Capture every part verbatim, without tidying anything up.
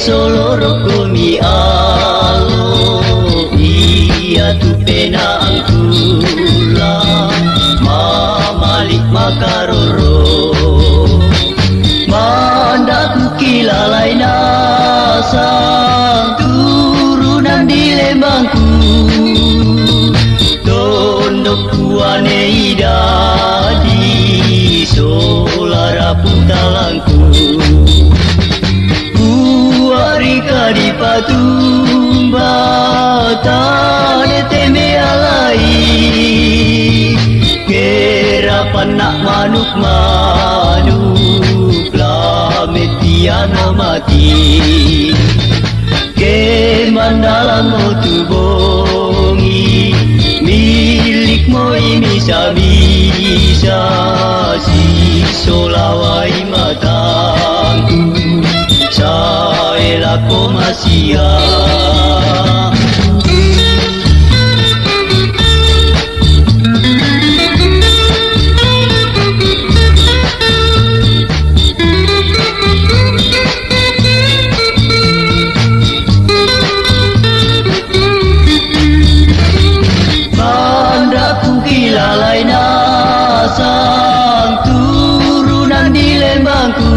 Soloroko mi alo, iya tu pena angkula, mamalik makaroro. Mandaku kilalai nasang turunan di lembangku. Tondok kuane idadi solara putalangku. Kuarika di patumba tane teme alai. Kera panak manuk-manuk la metiana mati. Ke mandalam otu bongi milik moi misa-misa si solawai matangku. Saela ko masia. Mandaku kilalai nasang turunan di lembangku.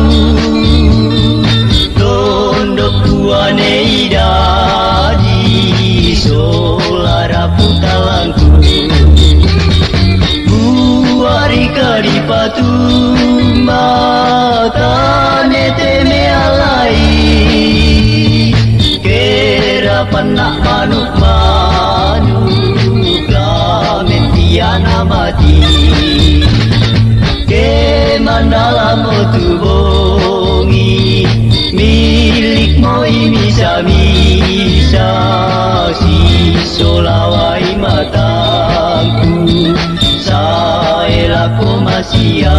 Tondok kuane idadi solara putalangku. Buari ka di patumba tane teme alai. Kera panak manuk-manuk la metiana mati. Ke mandalam otu bongi milik moi misa-misa si solawai matangku. Saela ko masia.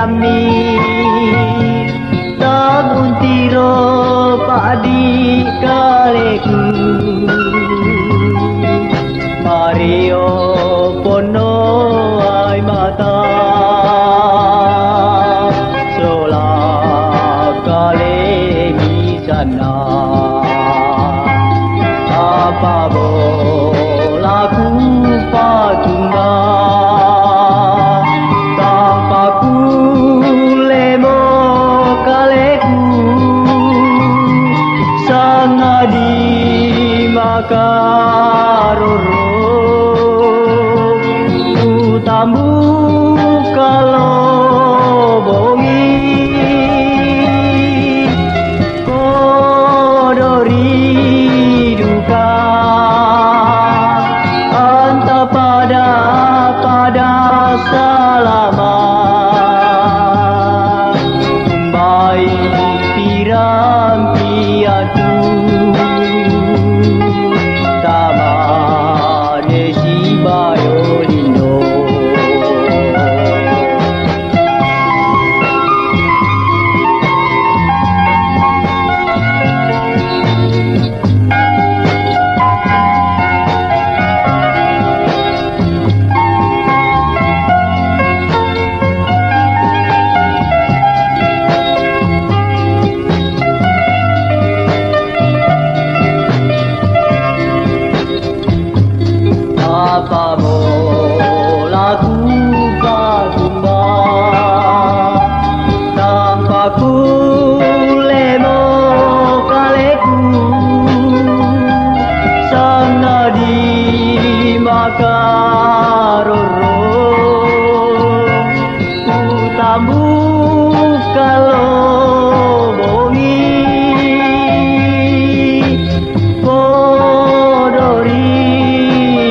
Ami, tabuntiro padi kaleku. Mario pono ai mata. Sola kale misana. Apa bolaku patumba. Tanpa kulemo kaleku. Sangadi makaroro. Utambu kalo bongi. Kodori duka. Anta pada, pada salama. Bai pirampi atu. Tamane si bayo lindo. Apa bolaku patumba. Tanpa kulemo kaleku. Sangadi makaroro. Utambu kalo bongi. Kodori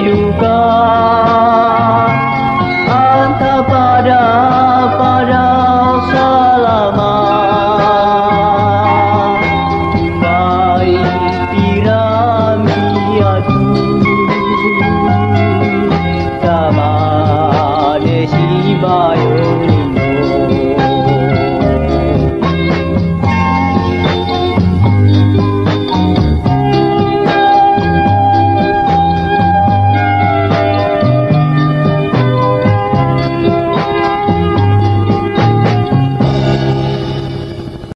duka. Anta pada, pada salama. Bai pirampi atu. Tamane si bayo.